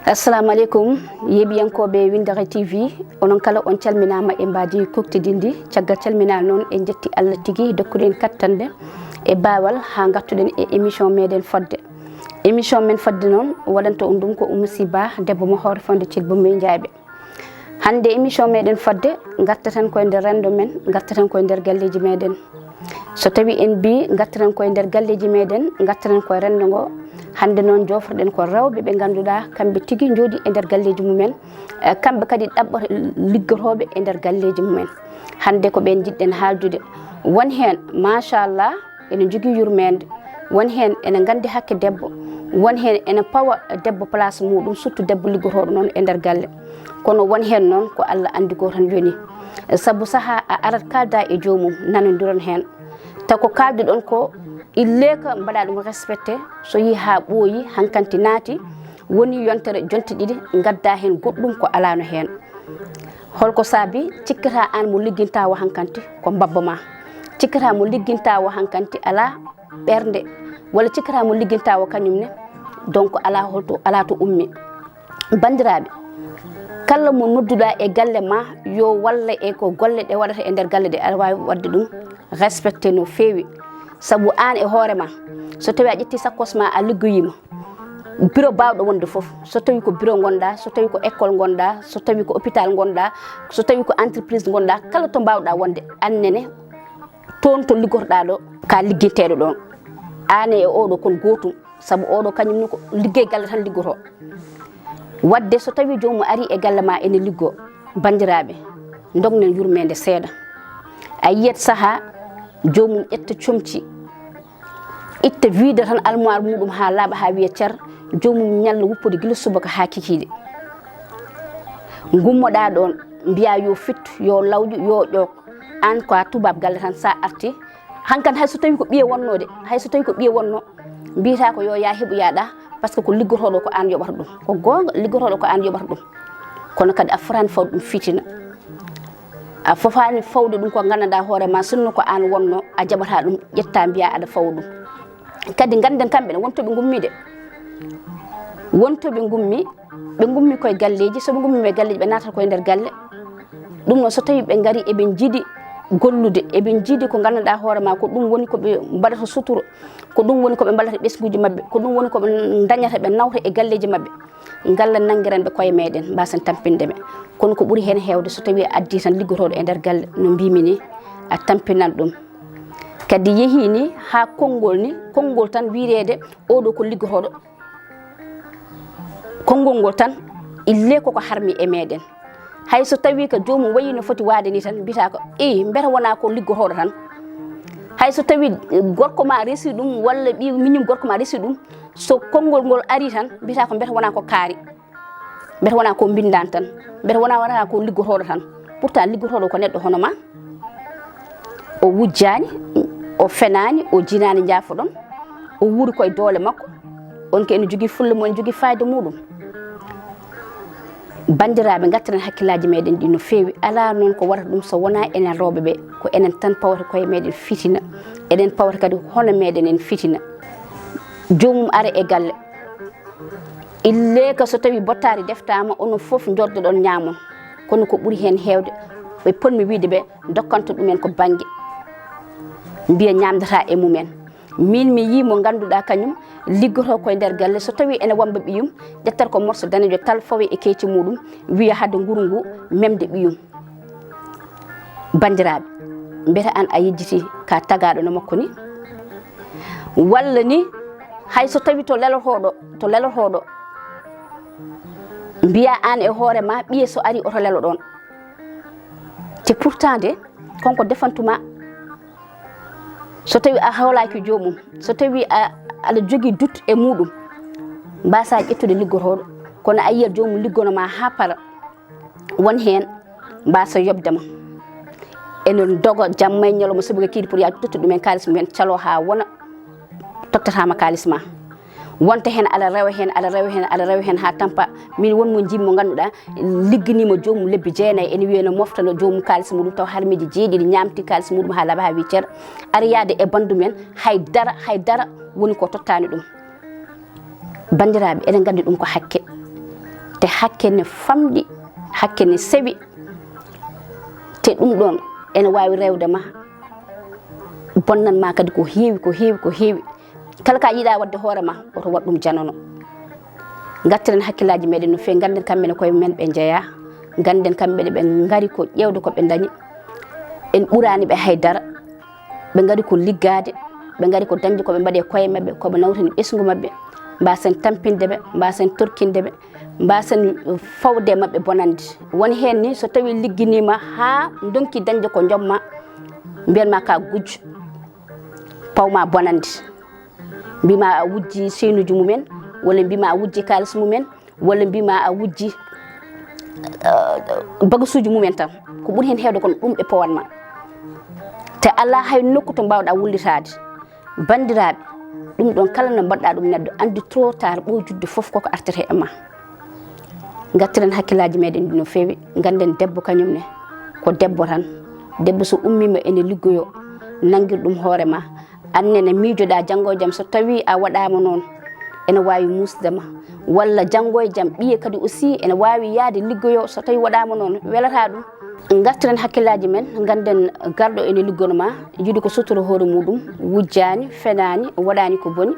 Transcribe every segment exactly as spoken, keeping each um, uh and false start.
Assalamu aleykum, yeeɓiyankooɓe Winndere T V, onon kala on calminaama e mbaadi kuktidinndi. Caggal calminaali noon, en njetti Allah tigi dokkuɗo en kattanɗe e baawal haa ngartuɗen e émission meeɗen fodde. Émission men fodde noon, waɗanta on ɗum ko Oumou Sy Ba, debbo mo Hoore Fonnde Thil Boumé Ndiaybé. Hannde émission meeɗen fodde, ngartaten koye nder renndo men, ngartaten koye nder galleeji meeɗen. So tawi en mbi ngartaten koye nder galleeji meeɗen, ngartaten koye renndo ngo, hannde noon joofroɗen ko rewɓe ɓe ngannduɗaa kamɓe tigi njooɗi e nder galleeji mumen, eh, kamɓe kadi ɗaɓɓata liggotooɓe e nder galleeji mumen. Hannde ko ɓeen njiɗɗen haaldude. Won heen, machallah, ene njogii yurmeende, won heen ene nganndi hakke debbo, won heen ene pawa debbo place muɗum, surtout debbo liggotooɗo noon e nder galle. Kono won heen noon ko Allah anndi ko tan yoni. Sabu sahaa a arat kaalda e joomum, nanondiron heen. Taw ko kaalduɗon ko, il faut que mbaɗa ɗum respecté, so yii haa ɓooyi, hankanti naati, woni yontere jonte ɗiɗi, ngadda heen goɗɗum ko alaano heen. Holko saabi? Cikkata aan mo ligginta o hankanti ko mbabba ma. Cikkata mo ligginta o hankanti alaa ɓernde, walla cikkata mo ligginta o kañum ne, donc alaa holto, alaa to ummi. Banndiraaɓe, kala mo nodduɗa e galle ma, yo walle e ko golle ɗe waɗata e nder galle ɗe, aɗa waawi waɗde ɗum respecté no feewi. Sabu aan e hoore ma, so tawi a ƴetti sakkos ma a liggoyima, bureau baawɗo wonde fof, so tawi ko bureau ngonɗa, so tawi ko école ngonɗa, so tawi ko hôpital ngonɗa, so tawi ko entreprise ngonɗa, kala to mbawɗa wonde, annene toon to liggorɗa ɗo, ka ligginteɗo ɗon. Aan e oɗo kon gootum, sabu oɗo kañum ni ko liggey galle tan liggoto. Wadde so tawi joomum ari e galle ma ene liggo, banndiraaɓe, ndognen yurmeende seeɗa. A yiyat saha joomum ƴetta comci, itta wiide tan almuwaar muɗum haa laaɓa, haa wiya cer, joomum ñalla wuppude gila subaka haa kikiiɗe. Ngummoɗa ɗon, mbiya yo fittu, yo lawƴu, yo ƴook. Aan ko a tubaab galle tan, sa arti. Hankan hay so tawi ko ɓiye wonno de, hay so tawi ko ɓiye wonno, mbiyata ko yo yaa heɓu yaaɗa, par ce que ko liggotooɗo ko aan yoɓata ɗum. Ko goonga, liggotooɗo ko aan yoɓata ɗum. Kono kadi a fotaani fawde ɗum fitina. A fofaani fawde ɗum ko nganndanɗaa hoore ma, sinno ko aan wonno, a jaɓata ɗum, ƴetta mbiya aɗa fawa ɗum. Kadi ngannden kamɓe ne, won to ɓe ngummi de. Won to ɓe ngummi, ɓe ngummi koye galleeji, so ɓe ngummi e galleeji, ɓe naatata koye nder galle. Ɗum noon, so tawi ɓe ngari, eɓe njiɗi gollude, eɓe njiɗi ko nganndanɗaa hoore ma, ko ɗum woni ko ɓe mbaɗata suturo, ko ɗum woni ko ɓe mballata ɓesnguuji maɓɓe, ko ɗum woni ko ɓe ndañata, ɓe nawta e galleeji maɓɓe. Ngalla nanngiran ɓe koye meeɗen, mbaasen tampinde ɓe. Kono ko ɓuri heen heewde, so tawi a addi tan liggotooɗo e nder galle, no mbimi ni, a tampinan ɗum. Kadi yehii ni haa konngol ni, konngol tan wiireede, oɗo ko liggotooɗo. Konngol ngol tan, il faut koko harmi e meeɗen. Hay so tawi ko joomum wayi no foti waade ni tan, mbiyata ko, "Eyi, mbete wonaa ko liggotooɗo tan?" Hay so tawi, eh, gorko ma resi ɗum, walla ɓii miñum gorko ma resi ɗum, so konngol ngol ari tan, mbiyata ko, "Mbete wonaa ko kaari? Mbete wonaa ko mbinndaan tan? Mbete wonaa, wonaa ko liggotooɗo tan?" Pourtant, liggotooɗo ko neɗɗo hono ma. O wujjaani, o fenaani, o jinaani, njaafoɗon. O wuuri koye doole makko. On ko ene jogii fulla mum, ene jogii fayda muɗum. Banndiraaɓe, ngartiren hakkillaaji meeɗen ɗi no feewi. Alaa noon ko waɗata ɗum so wonaa enen rewɓe ɓe. Ko enen tan pawata koye meeɗen fitina. Eɗen pawata kadi hono meeɗen en fitina. Joomum ara e galle. Il faut que so tawi bottaari deftaama, onon fof njorɗoɗon ñaamon. Kono ko ɓuri heen heewde, ɓe potmi wiide ɓe, dokkanta ɗumen ko bannge, mbiya ñaamdata e mumen. Min mi yii mo ngannduɗaa kañum liggotoo koye nder galle, so tawi ene wamba ɓiyum, ƴettata ko morso daneejo tal, fawe e keeci muɗum, wiya hade nguru ngu memde ɓiyum. Banndiraaɓe, mbiyata aan a yejjiti ka tagaaɗo no makko ni? Walla ni, hay so tawi to lelotooɗo, to lelotooɗo, mbiya aan e hoore ma, ɓiye so ari oto lelo ɗon. Te pourtant de, kanko defantuma, so tawi a hawlaaki joomum, so tawi a, aɗa jogii doute e muɗum, mbasa ƴettude liggotooɗo, kono a yiyat joomum liggono ma haa para, won heen mbasa yoɓde ma. Ene doga jamma e ñalawma, sabu ko kiidi pour ya totta ɗumen kaalis mumen, calo haa wona, tottataama kaalis ma. Wonta heen, aɗa rewa heen, aɗa rewa heen, aɗa rewa heen haa tampa. Min won mo njiimi mo ngannduɗaa, ligganiima joomum lebbi jeenayi, ene wiyee no moftano joomum kaalis muɗum, taw harmiiji jeeɗiɗi ñaamti kaalis muɗum haa laaɓa, haa wi cer. Ari yahde e banndum en, hay dara, hay dara woni ko tottaani ɗum. Banndiraaɓe, eɗen nganndi ɗum ko hakke. Te hakke ne famɗi, hakke ne sewi. Te ɗum ɗoon ene waawi rewde ma, bonnan ma kadi ko heewi, ko heewi, ko heewi. Kala ka yiɗa waɗde hoore ma, woto waɗ ɗum janono. Ngartiren hakkillaaji meɗen no feewi, ngannden kamɓe ne koye men ɓe njeyaa, ngannden kamɓe ne ɓe ngari ko ƴeewde ko ɓe ndañi. En ɓuraani ɓe hay dara. Ɓe ngari ko liggaade, ɓe ngari ko dañde ko ɓe mbaɗi e koye maɓɓe, ko ɓe nawtani ɓesngu maɓɓe, mbaasen tampinde ɓe, mbaasen torkinde ɓe, mbaasen fawde e maɓɓe bonande. Won heen ni, so tawii ligginiima haa ndonki dañde ko njom ma, mbiyan ma ka gujjo, paw ma bonande. Mbiy ma a wujji seynuuji mumen, walla mbiy ma a wujji kaalis mumen, walla mbiy ma a wujji, eh, bagasuuji mumen tan. Ko ɓuri heen heewde kon ɗum ɓe pawan ma. Te alaa hay nokku to mbaawɗa wullitaade. Banndiraaɓe, ɗum ɗoon kala no mbaɗɗa ɗum neɗɗo, anndi trop tard, ɓooy juɗde fof koko artata e ma. Ngartiren hakkillaaji meɗen ɗi no feewi, ngannden debbo kañum ne ko debbo tan. Debbo so ummiima ene liggoyo, nanngir ɗum hoore ma. Aan nene miijoɗa janngo e jam so tawii a waɗaama noon, ene waawi muusde ma. Walla janngo e jam ɓiye kadi aussi ene waawi yahde liggoyo so tawii waɗaama noon, welata ɗum. Ngartiren hakkillaaji men, ngannden garɗo ene liggono ma, yiɗi ko sutura hoore muɗum, wujjaani, fenaani, waɗaani ko boni.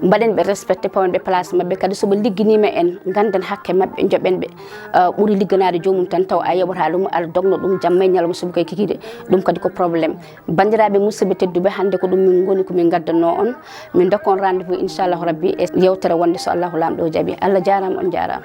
Mbaɗen ɓe respecté, pawen ɓe place maɓɓe, kadi so ɓe ligginiima en, ngannden hakke maɓɓe, njoɓen ɓe. Ah, ɓuri ligganaade joomum tan, taw a yeɓata ɗum, aɗa dogno ɗum jamma e ñalawma, suba koye kikiiɗe, ɗum kadi ko problème. Banndiraaɓe musidɓe tedduɓe, hannde ko ɗum min ngoni ko min ngaddanno on. Min ndokka on rendez-vous, inchallahu rabbi, e yewtere wonde so Allahu Laamɗo jaɓi. Allah jaaraama, on jaaraama.